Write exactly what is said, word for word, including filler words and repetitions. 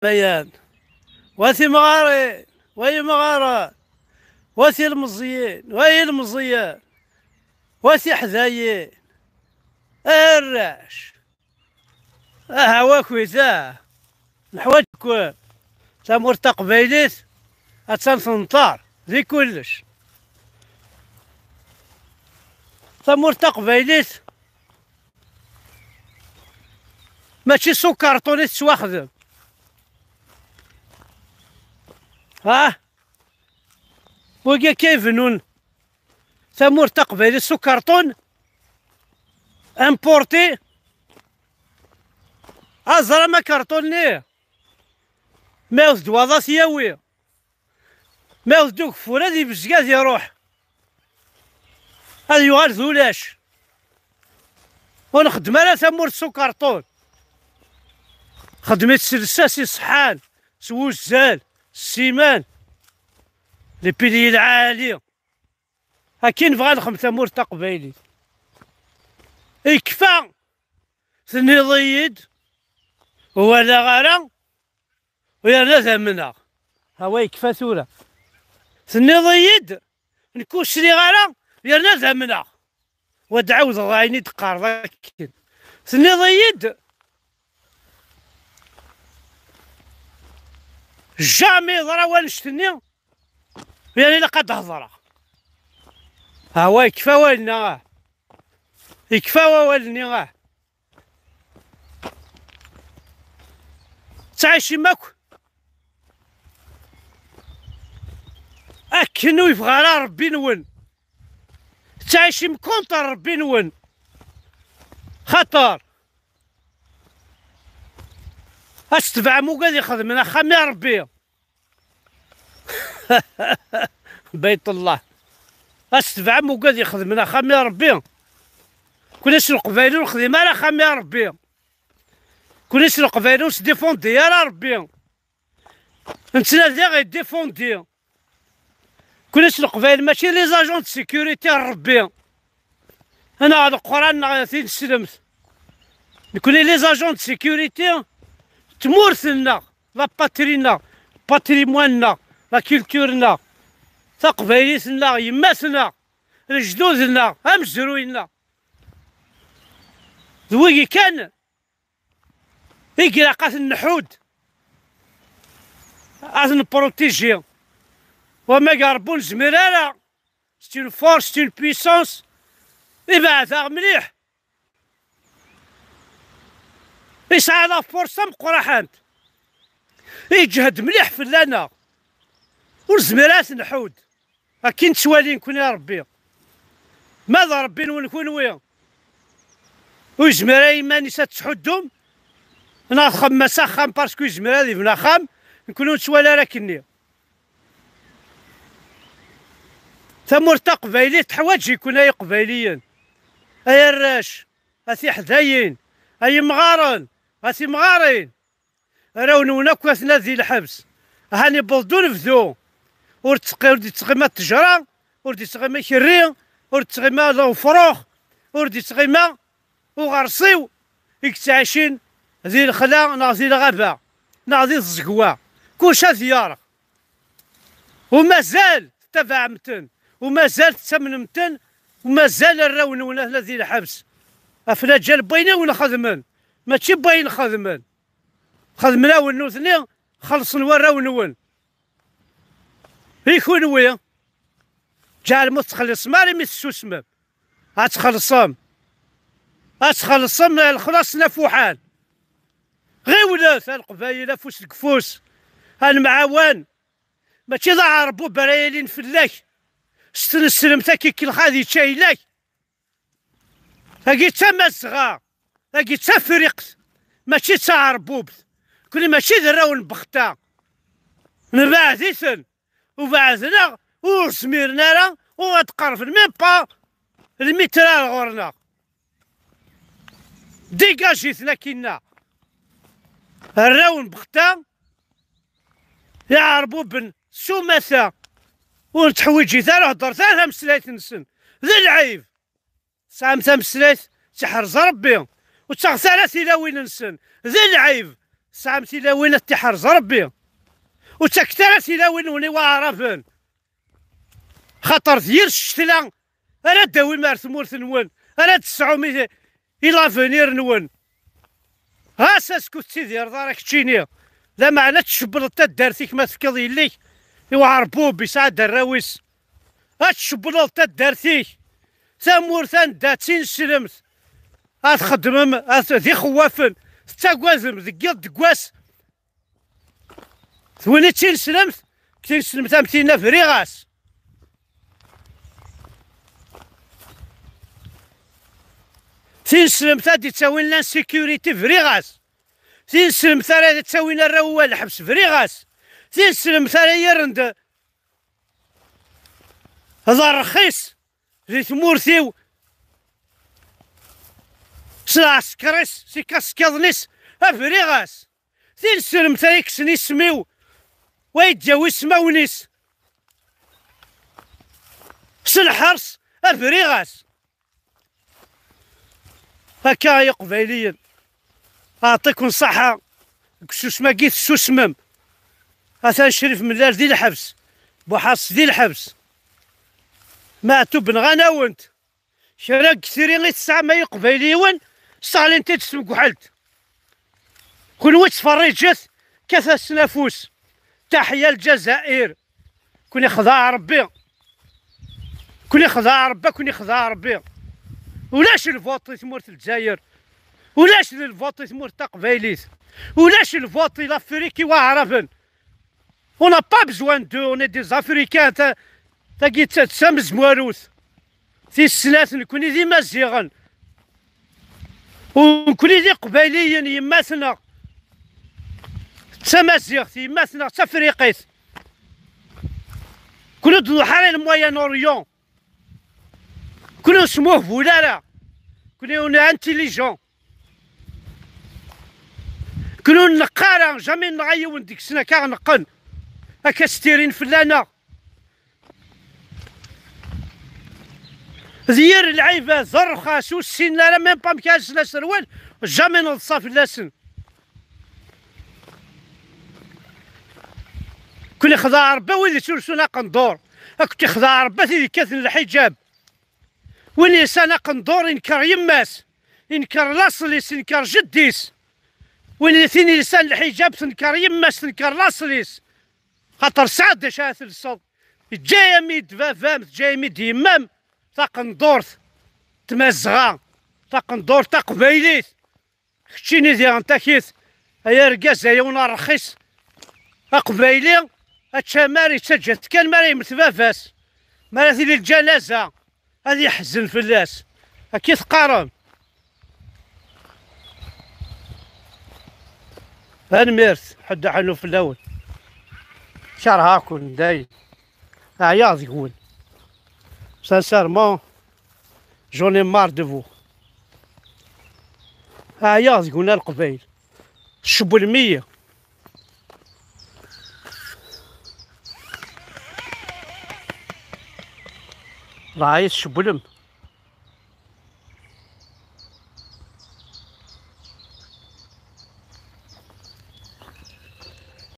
Mayan, wa timɣarin, wa yimɣaren, wa tilmeẓyin, wa yilmeẓyen, wa tiḥdayin. Arrac, aha wakit, ah, neḥwaǧ-ken. Tamurt taqbaylit attan tenṭer di kullec. Tamurt taqbaylit mačči s ukarṭun i tettwaxdem. Ah, wagi akka ibennun tamurt taqbaylit s ukarṭun importé. Aẓram akarṭun-nni, ma yewwet-d waḍu ad t-yawi, ma yewwet-d ugeffur ad ibzeg ad iruḥ, ad yuɣal d ulac. Ur nxeddem ara tamurt s ukarṭun. Xedm-itt s lsas iṣeḥḥan, s wuzzal, s ssiman, les piliers lɛali. Akken nebɣa ad nexdem tamurt taqbaylit. Ikfa, tenniḍ-iyi-d, ur walaɣ ara, yerna ad amneɣ. Hawa ikfa tura. Tenniḍ-iyi-d, nekk ur sliɣ ara, yerna ad amneɣ. Wa d-ɛawdeɣ ayen i d-qqareḍ akken. Tenniḍ-iyi-d, jamais yeḍra wannect-nni, yerna ilaq ad d-hedreɣ. Hawa ikfa wawal-nni, ah. Ikfa wawal-nni, ah. Ttɛicim akk akken ur yebɣa ara Ṛebbi-nwen. Ttɛicim contre Ṛebbi-nwen. Xaṭer ad tebɛem ugad ixedmen axxam i Ṛebbi. Bayt Allah. Ad tebɛem ugad ixedmen axxam i Ṛebbi. Kul ass Leqbayel ur nexdim ara axxam i Ṛebbi. Kul ass Leqbayel ur sdifundi ara Ṛebbi. Nettnadi ɣer défendu. Kul ass Leqbayel mačči les agents de sécurité n Ṛebbi. Neɣ Leqran neɣ tineslemt. Nekni les agents de sécurité, tmurt-nneɣ, la patrie-nneɣ, patrimoine-nneɣ, la culture-nneɣ, taqbaylit-nneɣ, yemma-tneɣ, lejdud-nneɣ, amezruy-nneɣ. D wigi kan i ilaq ad ten-nḥudd, ad ten-nprotiji. Wamag Ṛebbi ur nezmir ara. C'est une force, c'est une puissance. Ibeɛd-aɣ mliḥ. Isɛa la force tameqqraḥant. Iǧhed mliḥ fell-aneɣ. Ur nezmir ara ad t-nḥudd. Akken ttwalin kunwi Ṛebbi. Ma d Ṛebbi-nwen kunwi, ur yezmir ara iman-is ad tḥuddum, neɣ txemmem-as axxam parce que yezmir ad yebnu axxam, nekni ur nettwali ara akkenni. Tamurt taqbaylit teḥwaǧ-iken ay Iqbayliyen, ay arrac, a tiḥdayin, ay imɣaren, a timɣarin. Arraw-nwen akk atna di lḥebs. Ahan iwweḍ-d unebdu. Ur d-tettɣima ttejra, ur d-ittɣima ikerri, ur d-ittɣima ufrux, ur d-ittɣima uɣersiw i yettɛicin di lexla neɣ di lɣaba neɣ di tẓegwa. Kullec ad yerɣ. Umazal tettabaɛem-ten, umazal tettamnem-ten, umazal arraw-nwen atna di lḥebs. Ɣef laǧal n wayen i wen-xedmen, mačči n wayen xedmen. Xedmen-awen nutni, xellṣen warraw-nwen. I kunwi? Ǧeɛlem ur tettxelliṣem ara imi tessusmem. Ad txellṣem. Ad txellṣem lexlaṣ n afuḥan. Ɣiwlet a Leqbayel, afus deg ufus. Ad nemɛawan. Mačči d aɛerbub ara yalin fell-ak. S tneslemt ad k-ikellex ad yečč ayla-k. Tagi d tamazɣa, tagi d tafriqt, mačči d taɛerbubt. Nekni mačči d arraw n Bexta. Nbeɛd-iten, ubeɛden-aɣ, ur zmiren ara, ur ad qerben même pas lmitra ar ɣur-neɣ. Dégagez-iten akkinna. Arraw n Bexta, d iɛerbuben s umata, ur nettḥwiǧit ara, heddret ara tameslayt-nsen. D lɛib. Tesɛam tameslayt, ttiḥrez Ṛebbi, ur ttaɣet ara tilawin-nsen. D lɛib. tesɛam tilawin ad t-iḥrez Rebbi. Ur ttaket ara tilawin-nwen i waɛraben. Xaṭer d yir ccetla ara d-tawim ar tmurt-nwen, ara d-tesɛum i, i l'avenir-nwen. Ɣas asku tettidireḍ ara keččini, lameɛna ad tcebbleḍ taddart-ik ma tefkiḍ yelli-k i uɛerbub yesɛa-d arraw-is. Ad tcebbleḍ taddart-ik, tamurt anda d tineslemt, ad txeddmem, ad d ixewwafen, tettagadem deg yiḍ deg wass. D win i d tineslemt, tineslemt am tinna briɣ-as. Tineslemt ad d-ittawin l'insécurité briɣ-as. Tineslemt ara d-ittawin arraw ar lḥebs briɣ-as. Tineslemt ara yerren d, d rrxis di tmurt-iw s lɛesker-is, s ikaskiḍen-is, a briɣ-as. Tineslemt ara yekksen isem-iw, wa yeǧǧaw ismawen-is s lḥers, a briɣ-as. Akka ay iqbayliyen, aɛṭiken ṣṣaḥa, deg ususem-agi tessusmem. Atan Crif Mellal di lḥebs, Buḥas di lḥebs. Maɛtub nɣan-awen-t. Kra n tiri i tesɛam ay iqbayliyen, sseɣlin-t-id s tmegḥelt. Kunwi ttferriǧet, kkat-asen afus. Taḥya Lǧazair. Kun ixdeɛ Rebbi. Kun ixdeɛ Rebbi, kun ixdeɛ Rebbi. Ulac lvuṭ i tmurt n Lezzayer. Ulac lvuṭ i tmurt taqbaylit. Ulac lvuṭ i l'Afrique i waɛraben. On n'a pas besoin d'eux, on est des Africains. Ta, tagi d ta-, d tamezwarut. Tis snat, nekni d Imaziɣen. U nekni d Iqbayliyen, yemma-tneɣ d Tamaziɣt, yemma-tneɣ d Tafriqit. Nekni ur d-nruḥ ara i le Moyen-Orient. Nekni ur nesmuhbul ara. Nekni on est intelligent. Nekni ur neqq ara, jamais neɣ yiwen deg-sen akka ɣ-neqqen. Akka stirin fell-aneɣ. D yir lɛibad, d rrxas, ur ssinen ara même pas amek ara lsen aserwal, jamais neḍsa fell-asen. Kun ixdeɛ Rebbi a wid yettlusun aqendur, akked ixdeɛ Rebbi a tid yekkaten lḥiǧab. Win yelsan aqendur inker yemma-s, inker laṣel-is, inker jeddi-s. Win, tin yelsan lḥiǧab tenker yemma-s, tenker laṣel-is. Xaṭer tesɛa d acu ara telseḍ. Teǧǧa-yam-id baba-m, teǧǧa-yam-id yemma-m taqendurt n Tmazɣa, taqendurt taqbaylit. Keččini diɣen takit, ay argaz, ay awna rxis aqbayli, ačamar yettaǧǧa-t kan mi ara yemmet baba-s, mi ara tili lǧanaza, ad yeḥzen fell-as. Akka i teqqarem. Tanemmirt, ḥedd aḥanu fell-awen. Kerheɣ-ken dayen. Ɛyiɣ deg-wen. Sincèrement, j'en ai marre de vous. Ɛyiɣ deg-wen a Leqbayel. Tcewwlem-iyi. Ṛaɛi tcewwlem.